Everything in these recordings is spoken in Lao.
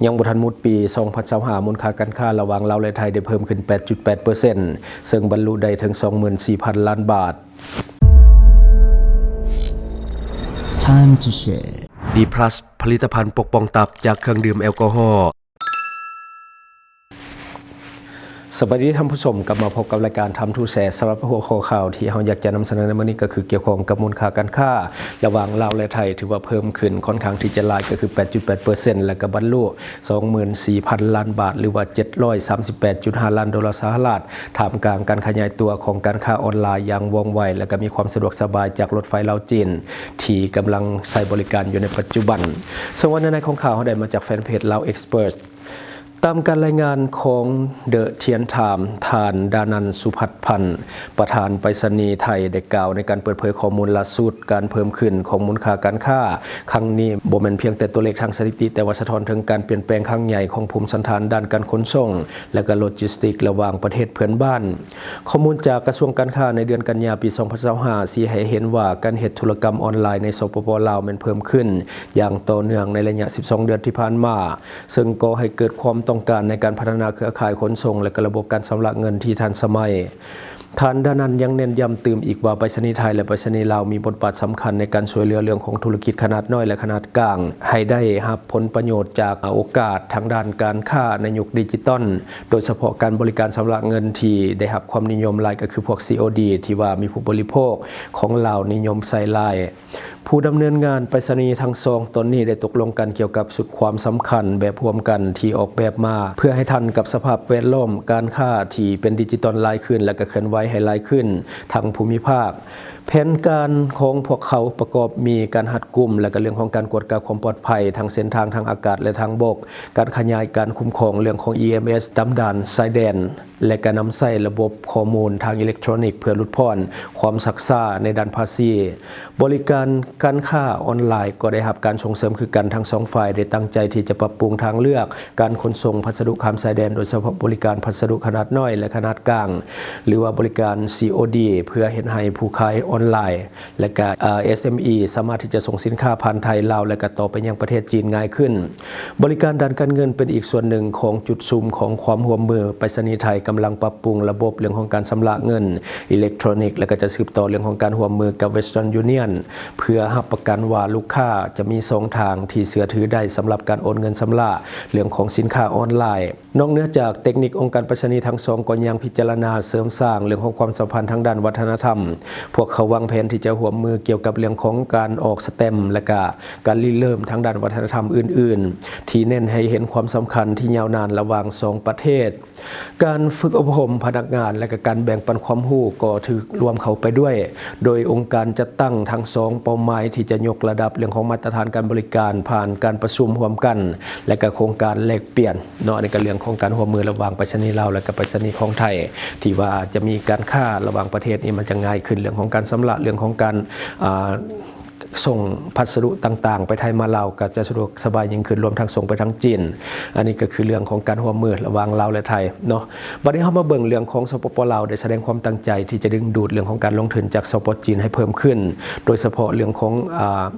ຍັງບໍ່ທັນໝົດປີສອງພັນຊາວຫ້າ ມູນຄ່າການຄ້າລະຫວ່າງລາວ ແລະ ໄທໄດ້ເພີ່ມຂຶ້ນແປດຈຸດແປດເປີເຊັນ ເຊິ່ງບັນລຸໄດ້ເຖິງສອງໝື່ນສີ່ພັນລ້ານບາດ. Time to share. ດີພລັສ ຜະລິດຕະພັນປົກປ້ອງຕັບຈາກເຄື່ອງດື່ມແອລກໍຮໍ. ສະບາຍດີທ່ານຜູ້ຊົມ, ກັບມາພົບກັບລາຍການ Time to Share. ສຳລັບຫົວຂໍ້ຂ່າວທີ່ເຮົາຢາກຈະນຳສະເໜີໃນມື້ນີ້ ກໍຄືກ່ຽວຂ້ອງກັບມູນຄ່າການຄ້າລະຫວ່າງລາວ ແລະ ໄທ ຖືວ່າເພີ່ມຂຶ້ນຄ່ອນຂ້າງທີ່ຈະຫຼາຍ ກໍຄືແປດຈຸດແປດເປີເຊັນ ແລະ ກໍບັນລຸສອງໝື່ນສີ່ພັນລ້ານບາດ ຫຼືວ່າເຈັດຮ້ອຍສາມສິບແປດຈຸດຫ້າລ້ານໂດລາສະຫະລັດ ທ່າມກາງການຂະຫຍາຍຕົວຂອງການຄ້າອອນລາຍຢ່າງວ່ອງໄວ ແລະ ກໍມີຄວາມສະດວກສະບາຍຈາກລົດໄຟລາວ-ຈີນ ທີ່ກຳລັງໃຊ້ບໍລິການຢູ່ໃນປັດຈຸບັນ. ເຊິ່ງວ່າເນື້ອໃນຂອງຂ່າວເຮົາໄດ້ມາຈາກແຟນເພຈ Lao Express. ຕາມການລາຍງານຂອງ The Tian Time, ທ່ານ ດານັນ ສຸພັດພັນ ປະທານໄປສະນີໄທ ໄດ້ກ່າວໃນການເປີດເຜີຍຂໍ້ມູນລ່າສຸດ ການເພີ່ມຂຶ້ນຂອງມູນຄ່າການຄ້າຄັ້ງນີ້ ບໍ່ແມ່ນພຽງແຕ່ຕົວເລກທາງສະຖິຕິ, ແຕ່ວ່າສະທ້ອນເຖິງການປ່ຽນແປງຄັ້ງໃຫຍ່ຂອງພູມສັນຖານດ້ານການຂົນສົ່ງ ແລະ ກໍໂລຈິສຕິກລະຫວ່າງປະເທດເພື່ອນບ້ານ. ຂໍ້ມູນຈາກກະຊວງການຄ້າໃນເດືອນກັນຍາປີສອງພັນຊາວຫ້າ ຊີ້ໃຫ້ເຫັນວ່າການເຮັດທຸລະກຳອອນລາຍໃນ ສປປ ລາວ ແມ່ນເພີ່ມຂຶ້ນຢ່າງຕໍ່ເນື່ອງໃນໄລຍະສິບສອງເດືອນທີ່ຜ່ານມາ, ເຊິ່ງກໍ່ໃຫ້ເກີດຄວາມຕ້ອງການໃນການພັດທະນາເຄືອຂ່າຍຂົນສົ່ງ ແລະ ກະລະບົບການຊຳລະເງິນທີ່ທັນສະໄໝ. ທ່ານ ດານັນ ຍັງເນັ້ນຢ້ຳຕື່ມອີກວ່າ ໄປສະນີໄທ ແລະ ໄປສະນີລາວ ມີບົດບາດສຳຄັນໃນການຊ່ວຍເຫຼືອເລື່ອງຂອງທຸລະກິດຂະໜາດນ້ອຍ ແລະ ຂະໜາດກາງ ໃຫ້ໄດ້ຮັບຜົນປະໂຫຍດຈາກໂອກາດທາງດ້ານການຄ້າໃນຍຸກດິຈິຕອນ, ໂດຍສະເພາະການບໍລິການຊຳລະເງິນທີ່ໄດ້ຮັບຄວາມນິຍົມຫຼາຍ ກໍຄືພວກ ຊີ ໂອ ດີ ທີ່ວ່າມີຜູ້ບໍລິໂພກຂອງລາວນິຍົມໃຊ້ຫຼາຍ. ຜູ້ດຳເນີນງານໄປສະນີທັງສອງຕອນນີ້ໄດ້ຕົກລົງກັນກ່ຽວກັບຊຸດຄວາມສຳຄັນແບບຮ່ວມກັນທີ່ອອກແບບມາ ເພື່ອໃຫ້ທັນກັບສະພາບແວດລ້ອມການຄ້າທີ່ເປັນດິຈິຕອນຫຼາຍຂຶ້ນ ແລະ ກໍເຄື່ອນໄຫວໃຫ້ຫຼາຍຂຶ້ນທັງພູມິພາກ. ແຜນການຂອງພວກເຂົາປະກອບມີການຮັດກຸມ ແລະ ກໍເລື່ອງຂອງການກວດກາຄວາມປອດໄພທາງເສັ້ນທາງທາງອາກາດ ແລະ ທາງບົກ, ການຂະຫຍາຍການຄຸ້ມຄອງເລື່ອງຂອງ ອີ ເອັມ ເອສ ຕາມດ່ານຊາຍແດນ ແລະ ການນຳໃຊ້ລະບົບຂໍ້ມູນທາງອີເລັກໂທຣນິກເພື່ອຫຼຸດຜ່ອນຄວາມຊັກຊ້າໃນດ້ານພາສີ. ບໍລິການການຄ້າອອນລາຍກໍໄດ້ຮັບການສົ່ງເສີມຄືກັນ, ທັງສອງຝ່າຍໄດ້ຕັ້ງໃຈທີ່ຈະປັບປຸງທາງເລືອກການຂົນສົ່ງພັດສະດຸຂ້າມຊາຍແດນ, ໂດຍສະເພາະບໍລິການພັດສະດຸຂະໜາດນ້ອຍ ແລະ ຂະໜາດກາງ ຫຼືວ່າບໍລິການ ຊີ ໂອ ດີ ເພື່ອເຮັດໃຫ້ຜູ້ຂາຍອອນລາຍ ແລະ ກະ ເອີ ເອສ ເອັມ ອີ ສາມາດທີ່ຈະສົ່ງສິນຄ້າຜ່ານໄທ, ລາວ ແລະ ກະຕໍ່ໄປຍັງປະເທດຈີນງ່າຍຂຶ້ນ. ບໍລິການດ້ານການເງິນເປັນອີກສ່ວນໜຶ່ງຂອງຈຸດຊຸມຂອງຄວາມຮ່ວມມື. ໄປສະນີໄທກຳລັງປັບປຸງລະບົບເລື່ອງຂອງການຊຳລະເງິນອີເລັກໂທຣນິກ ແລະ ກໍຈະສືບຕໍ່ເລື່ອງຂອງການຮ່ວມມືກັບ Western Union ເພື່ອຮັບປະກັນວ່າລູກຄ້າຈະມີຊ່ອງທາງທີ່ເຊື່ອຖືໄດ້ສຳລັບການໂອນເງິນຊຳລະເລື່ອງຂອງສິນຄ້າອອນລາຍ. ນອກເໜືອຈາກເຕັກນິກ, ອົງການໄປສະນີທັງສອງກໍຍັງພິຈາລະນາເສີມສ້າງເລື່ອງຂອງຄວາມສຳພັນທາງດ້ານວັດທະນະທຳ. ພວກເຂົາວາງແຜນທີ່ຈະຮ່ວມມືກ່ຽວກັບເລື່ອງຂອງການອອກສະແຕັມ ແລະ ກະການລິເລີ່ມທາງດ້ານວັດທະນະທຳອື່ນໆ ທີ່ເນັ້ນໃຫ້ເຫັນຄວາມສຳຄັນທີ່ຍາວນານລະຫວ່າງສອງປະເທດ. ການຝຶກອົບຮົມພະນັກງານ ແລະ ກະການແບ່ງປັນຄວາມຮູ້ກໍຖືກລວມເຂົ້າໄປດ້ວຍ, ໂດຍອົງການຈັດຕັ້ງທັງສອງເປົ້າໝາຍທີ່ຈະຍົກລະດັບເລື່ອງຂອງມາດຕະຖານການບໍລິການ ຜ່ານການປະຊຸມຮ່ວມກັນ ແລະ ກະໂຄງການແລກປ່ຽນເນາະ. ອັນນີ້ກະເລື່ອງຂອງການຮ່ວມມືລະຫວ່າງໄປສະນີລາວ ແລະ ກະໄປສະນີຂອງໄທ ທີ່ວ່າຈະມີການຄ້າລະຫວ່າງປະເທດນີ້ ມັນຈະງ່າຍຂຶ້ນ ເລື່ອງຂອງການຊຳລະ ເລື່ອງຂອງການ ອ່າ ສົ່ງພັດສະດຸຕ່າງໆໄປໄທມາລາວກໍຈະສະດວກສະບາຍຍິ່ງຂຶ້ນ, ລວມທັງສົ່ງໄປທາງຈີນ. ອັນນີ້ກໍຄືເລື່ອງຂອງການຮ່ວມມືລະຫວ່າງລາວ ແລະ ໄທເນາະ. ບັດນີ້ເຮົາມາເບິ່ງເລື່ອງຂອງ ສປປ ລາວ ໄດ້ສະແດງຄວາມຕັ້ງໃຈທີ່ຈະດຶງດູດເລື່ອງຂອງການລົງທຶນຈາກ ສປ ຈີນ ໃຫ້ເພີ່ມຂຶ້ນ, ໂດຍສະເພາະເລື່ອງຂອງ ອາ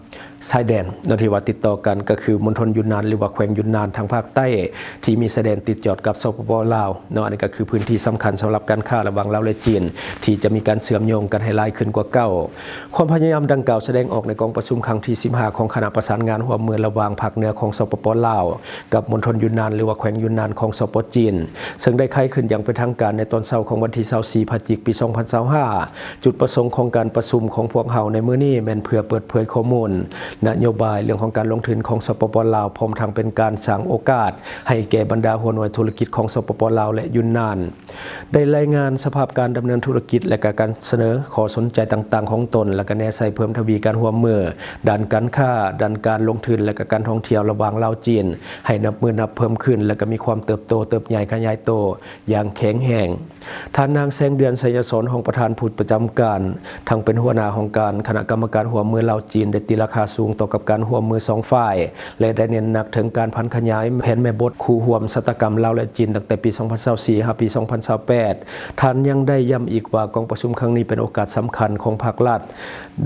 ຊາຍແດນເນາະ ທີ່ວ່າຕິດຕໍ່ກັນ ກໍຄືມົນທົນຢຸນນານ ຫຼືວ່າແຂວງຢຸນນານທາງພາກໃຕ້ ທີ່ມີຊາຍແດນຕິດຈອດກັບ ສປປ ລາວ ເນາະ. ອັນນີ້ກໍຄືພື້ນທີ່ສຳຄັນສຳລັບການຄ້າລະຫວ່າງລາວ ແລະ ຈີນ ທີ່ຈະມີການເຊື່ອມໂຍງກັນໃຫ້ຫຼາຍຂຶ້ນກວ່າເກົ່າ. ຄວາມພະຍາຍາມດັ່ງກ່າວສະແດງອອກໃນກອງປະຊຸມຄັ້ງທີສິບຫ້າຂອງຄະນະປະສານງານຮ່ວມມືລະຫວ່າງພາກເໜືອຂອງ ສປປ ລາວ ກັບມົນທົນຢຸນນານ ຫຼືວ່າແຂວງຢຸນນານຂອງ ສປ ຈີນ ເຊິ່ງໄດ້ໄຂຂຶ້ນຢ່າງເປັນທາງການໃນຕອນເຊົ້າຂອງວັນທີຊາວສີ່ ພະຈິກ ປີສອງພັນຊາວຫ້າ. ຈຸດປະສົງຂອງການປະຊຸມຂອງພວກເຮົາໃນມື້ນີ້ແມ່ນເພື່ອເປີດເຜີຍຂໍ້ມູນນະໂຍບາຍເລື່ອງຂອງການລົງທຶນຂອງ ສປປ ລາວ ພ້ອມທັງເປັນການສ້າງໂອກາດໃຫ້ແກ່ບັນດາຫົວໜ່ວຍທຸລະກິດຂອງ ສປປ ລາວ ແລະ ຢຸນນານ. ໄດ້ລາຍງານສະພາບການດຳເນີນທຸລະກິດ ແລະ ກະການສະເໜີຂໍ້ສົນໃຈຕ່າງໆຂອງຕົນ ແລະ ກະແນໃສ່ເພີ່ມທະວີການຮ່ວມມືດ້ານການຄ້າ, ດ້ານການລົງທຶນ ແລະ ກະການທ່ອງທ່ຽວລະຫວ່າງລາວ-ຈີນ ໃຫ້ນັບມື້ນັບເພີ່ມຂຶ້ນ ແລະ ກະມີຄວາມເຕີບໂຕເຕີບໃຫຍ່ຂະຫຍາຍໂຕຢ່າງແຂງແຮງ. ທ່ານນາງ ແສງເດືອນ ໄຊຍະສອນ ຮອງປະທານຜູ້ປະຈຳການ ທັງເປັນຫົວໜ້າຫ້ອງການຄະນະກຳມະການຮ່ວມມືລາວ-ຈີນ ໄດ້ຕີລາຄາສູງຕໍ່ກັບການຮ່ວມມືສອງຝ່າຍ ແລະ ໄດ້ເນັ້ນໜັກເຖິງການຜັນຂະຫຍາຍແຜນແມ່ບົດຄູ່ຮ່ວມຊະຕາກຳລາວ ແລະ ຈີນ ຕັ້ງແຕ່ປີສອງພັນຊາວສີ່ ຫາປີສອງພັນຊາວແປດ. ທ່ານຍັງໄດ້ຢ້ຳອີກວ່າ ກອງປະຊຸມຄັ້ງນີ້ເປັນໂອກາດສຳຄັນຂອງພາກລັດ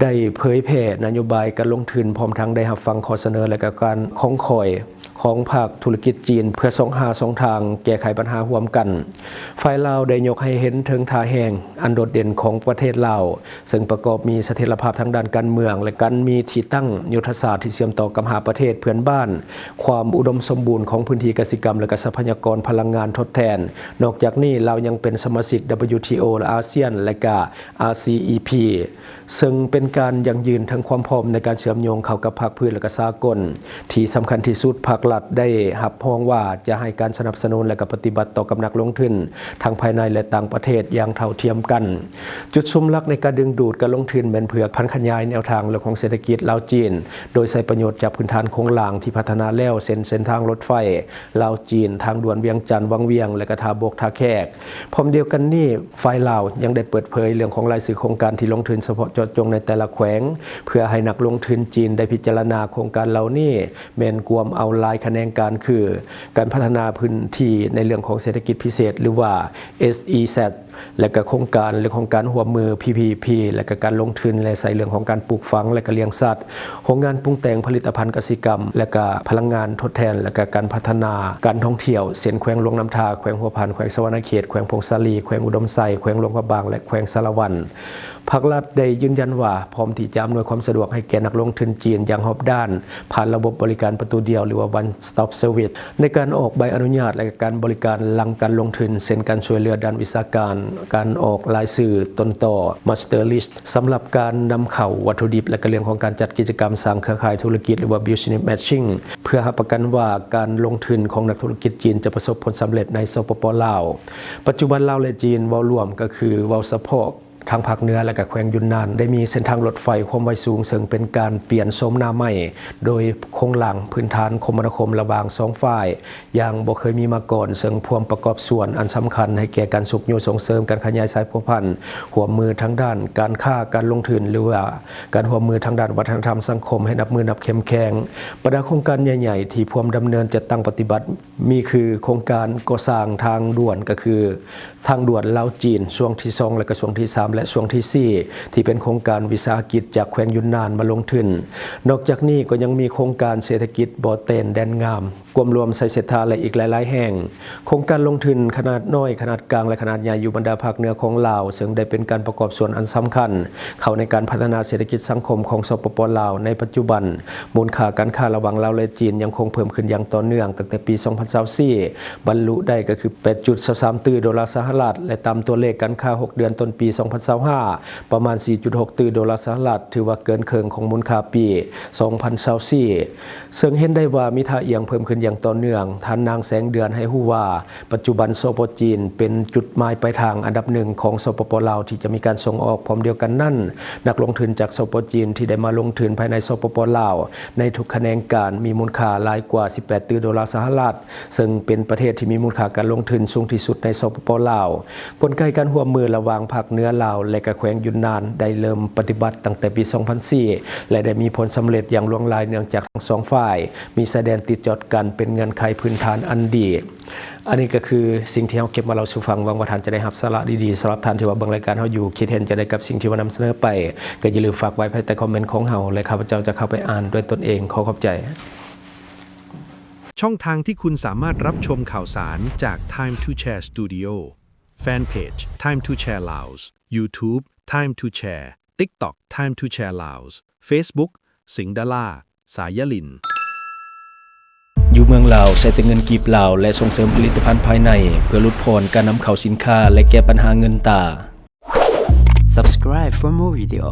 ໄດ້ເຜີຍແຜ່ນະໂຍບາຍການລົງທຶນ ພ້ອມທັງໄດ້ຮັບຟັງຂໍ້ສະເໜີ ແລະ ກະການຂອງຂ້ອຍ ຂອງພາກທຸລະກິດຈີນ ເພື່ອຊອກຫາຊ່ອງທາງແກ້ໄຂບັນຫາຮ່ວມກັນ. ຝ່າຍລາວໄດ້ຍົກໃຫ້ເຫັນເຖິງທ່າແຮງອັນໂດດເດັ່ນຂອງປະເທດລາວ, ເຊິ່ງປະກອບມີສະຖຽນລະພາບທາງດ້ານການເມືອງ ແລະ ການມີທີ່ຕັ້ງຍຸດທະສາດທີ່ເຊື່ອມຕໍ່ກັບຫ້າປະເທດເພື່ອນບ້ານ, ຄວາມອຸດົມສົມບູນຂອງພື້ນທີ່ກະສິກຳ ແລະ ກະຊັບພະຍາກອນພະລັງງານທົດແທນ. ນອກຈາກນີ້, ລາວຍັງເປັນສະມາຊິກ WTO ແລະ ອາຊຽນ ແລະ ກະ RCEP ເຊິ່ງເປັນການຢັ້ງຢືນເຖິງຄວາມພ້ອມໃນການເຊື່ອມໂຍງເຂົ້າກັບພາກພື້ນ ແລະ ກະສາກົນ. ທີ່ສຳຄັນທີ່ສຸດ, ພາກລັດໄດ້ຮັບຮອງວ່າຈະໃຫ້ການສະໜັບສະໜູນ ແລະ ກະປະຕິບັດຕໍ່ກັບນັກລົງທຶນ ທັງພາຍໃນ ແລະ ຕ່າງປະເທດຢ່າງເທົ່າທຽມກັນ. ຈຸດສຸມຫຼັກໃນການດຶງດູດການລົງທຶນແມ່ນເພື່ອຜັນຂະຫຍາຍແນວທາງເລື່ອງຂອງເສດຖະກິດລາວ-ຈີນ, ໂດຍໃຊ້ປະໂຫຍດຈາກພື້ນຖານໂຄງລ່າງທີ່ພັດທະນາແລ້ວ, ເຊັ່ນ ເສັ້ນທາງລົດໄຟລາວ-ຈີນ, ທາງດ່ວນວຽງຈັນ-ວັງວຽງ ແລະ ກະທ່າບົກທ່າແຂກ. ພ້ອມດຽວກັນນີ້, ຝ່າຍລາວຍັງໄດ້ເປີດເຜີຍເລື່ອງຂອງລາຍຊື່ໂຄງການທີ່ລົງທຶນສະເພາະເຈາະຈົງໃນແຕ່ລະແຂວງ, ເພື່ອໃຫ້ນັກລົງທຶນຈີນໄດ້ພິຈາລະນາໂຄງການເຫຼົ່ານີ້ ແມ່ນກວມເອົາຫຼາຍຂະແໜງການ ຄື ການພັດທະນາພື້ນທີ່ໃນເລື່ອງຂອງເສດຖະກິດພິເສດ ຫຼືວ່າ SEZ ແລະ ກະໂຄງການ ແລະ ໂຄງການຮ່ວມມື PPP ແລະ ກະການລົງທຶນ ແລະ ໃສ່ເລື່ອງຂອງການປູກຝັງ ແລະ ກະລ້ຽງສັດ, ໂຮງງານປຸງແຕ່ງຜະລິດຕະພັນກະສິກຳ ແລະ ກະພະລັງງານທົດແທນ ແລະ ກະການພັດທະນາການທ່ອງທ່ຽວ ເຊັ່ນ ແຂວງຫຼວງນ້ຳທາ, ແຂວງຫົວພັນ, ແຂວງສະຫວັນນະເຂດ, ແຂວງຜົ້ງສາລີ, ແຂວງອຸດົມໄຊ, ແຂວງຫຼວງພະບາງ ແລະ ແຂວງສາລະວັນ. ພາກລັດໄດ້ຢືນຢັນວ່າ ພ້ອມທີ່ຈະອຳນວຍຄວາມສະດວກໃຫ້ແກ່ນັກລົງທຶນຈີນຢ່າງຮອບດ້ານ ຜ່ານລະບົບບໍລິການປະຕູດຽວ ຫຼືວ່າ One Stop Service ໃນການອອກໃບອະນຸຍາດ ແລະ ການບໍລິການຫຼັງການລົງທຶນ, ເຊັ່ນ ການຊ່ວຍເຫຼືອດ້ານວິຊາການ, ການອອກລາຍຊື່ຕົ້ນຕໍ Master List ສຳລັບການນຳເຂົ້າວັດຖຸດິບ ແລະ ກະເລື່ອງຂອງການຈັດກິດຈະກຳສ້າງເຄືອຂ່າຍທຸລະກິດ ຫຼືວ່າ Business Matching ເພື່ອຮັບປະກັນວ່າການລົງທຶນຂອງນັກທຸລະກິດຈີນຈະປະສົບຜົນສຳເລັດໃນ ສປປ ລາວ. ປັດຈຸບັນລາວ ແລະ ຈີນເວົ້າລວມ ກໍຄືເວົ້າສະເພາະ ທາງພາກເໜືອ ແລະ ກະແຂວງຢຸນນານ ໄດ້ມີເສັ້ນທາງລົດໄຟຄວາມໄວສູງ ເຊິ່ງເປັນການປ່ຽນໂສມໜ້າໃໝ່ໂດຍໂຄງລ່າງພື້ນຖານຄົມມະນາຄົມລະຫວ່າງສອງຝ່າຍຢ່າງບໍ່ເຄີຍມີມາກ່ອນ, ເຊິ່ງພວມປະກອບສ່ວນອັນສຳຄັນໃຫ້ແກ່ການຊຸກຍູ້ສົ່ງເສີມການຂະຫຍາຍສາຍພົວພັນຮ່ວມມືທາງດ້ານການຄ້າ, ການລົງທຶນ ຫຼືວ່າການຮ່ວມມືທາງດ້ານວັດທະນະທຳສັງຄົມໃຫ້ນັບມື້ນັບເຂັ້ມແຂງ. ບັນດາໂຄງການໃຫຍ່ໆທີ່ພວມດຳເນີນຈັດຕັ້ງປະຕິບັດ ມີຄືໂຄງການກໍ່ສ້າງທາງດ່ວນ ກໍຄືທາງດ່ວນລາວ-ຈີນ ຊ່ວງທີສອງ ແລະ ກະຊ່ວງທີສາມ ແລະ ຊ່ວງທີສີ່ ທີ່ເປັນໂຄງການວິສາຫະກິດຈາກແຂວງຢຸນນານມາລົງທຶນ. ນອກຈາກນີ້ກໍຍັງມີໂຄງການເສດຖະກິດບໍ່ແຕນແດນງາມ, ກວມລວມໄຊເສດຖາ ແລະ ອີກຫຼາຍໆແຫ່ງ. ໂຄງການລົງທຶນຂະໜາດນ້ອຍ, ຂະໜາດກາງ ແລະ ຂະໜາດໃຫຍ່ຢູ່ບັນດາພາກເໜືອຂອງລາວ ເຊິ່ງໄດ້ເປັນການປະກອບສ່ວນອັນສຳຄັນເຂົ້າໃນການພັດທະນາເສດຖະກິດສັງຄົມຂອງ ສປປ ລາວ ໃນປັດຈຸບັນ. ມູນຄ່າການຄ້າລະຫວ່າງລາວ ແລະ ຈີນຍັງຄົງເພີ່ມຂຶ້ນຢ່າງຕໍ່ເນື່ອງ, ຕັ້ງແຕ່ປີສອງພັນຊາວສີ່ ບັນລຸໄດ້ກໍຄື ແປດຈຸດຊາວສາມຕື້ໂດລາສະຫະລັດ ແລະ ຕາມຕົວເລກການຄ້າຫົກເດືອນຕົ້ນປີສອງພັນຊາວຫ້າ ປະມານສີ່ຈຸດຫົກຕື້ໂດລາສະຫະລັດ, ຖືວ່າເກີນເຄິ່ງຂອງມູນຄ່າປີສອງພັນຊາວສີ່ ເຊິ່ງເຫັນໄດ້ວ່າມີທ່າອ່ຽງເພີ່ມຂຶ້ນຢ່າງຕໍ່ເນື່ອງ. ທ່ານນາງ ແສງເດືອນ ໃຫ້ຮູ້ວ່າ ປັດຈຸບັນ ສປ ຈີນ ເປັນຈຸດໝາຍປາຍທາງອັນດັບໜຶ່ງຂອງ ສປປ ລາວ ທີ່ຈະມີການສົ່ງອອກ. ພ້ອມດຽວກັນນັ້ນ, ນັກລົງທຶນຈາກ ສປ ຈີນ ທີ່ໄດ້ມາລົງທຶນພາຍໃນ ສປປ ລາວ ໃນທຸກຂະແໜງການ ມີມູນຄ່າຫຼາຍກວ່າສິບແປດຕື້ໂດລາສະຫະລັດ, ເຊິ່ງເປັນປະເທດທີ່ມີມູນຄ່າການລົງທຶນສູງທີ່ສຸດໃນ ສປປ ລາວ. ກົນໄກການຮ່ວມມືລະຫວ່າງພາກເໜືອລາວ ແລະ ກະແຂວງຢຸນນານ ໄດ້ເລີ່ມປະຕິບັດຕັ້ງແຕ່ປີສອງພັນສີ່ ແລະ ໄດ້ມີຜົນສຳເລັດຢ່າງຫຼວງຫຼາຍ ເນື່ອງຈາກທັງສອງຝ່າຍມີຊາຍແດນຕິດຈອດກັນເປັນເງື່ອນໄຂພື້ນຖານອັນດີ. ອັນນີ້ກໍຄືສິ່ງທີ່ເຮົາເກັບມາເລົ່າສູ່ຟັງ. ຫວັງວ່າທ່ານຈະໄດ້ຮັບສາລະດີໆ. ສຳລັບທ່ານທີ່ວ່າເບິ່ງລາຍການເຮົາຢູ່, ຄິດເຫັນຈັ່ງໃດກັບສິ່ງທີ່ວ່ານຳສະເໜີໄປ, ກໍຢ່າລືມຝາກໄວ້ພາຍໃຕ້ຄອມເມັນຂອງເຮົາ ແລະ ຂ້າພະເຈົ້າຈະເຂົ້າໄປອ່ານດ້ວຍຕົນເອງ. ຂໍຂອບໃຈ. ช่องทางที่คุณสามารถรับชมข่าวสารจาก Time to Share Studio Fanpage Time to Share Laos YouTube Time to Share TikTok Time to Share Laos Facebook สิงห์ดารา สายลิน ຢູ່ເມືອງລາວ ໃຊ້ແຕ່ເງິນກີບລາວ ແລະ ສົ່ງເສີມຜະລິດຕະພັນພາຍໃນ ເພື່ອຫຼຸດຜ່ອນການນຳເຂົ້າສິນຄ້າ ແລະ ແກ້ບັນຫາເງິນຕາ. Subscribe for more video.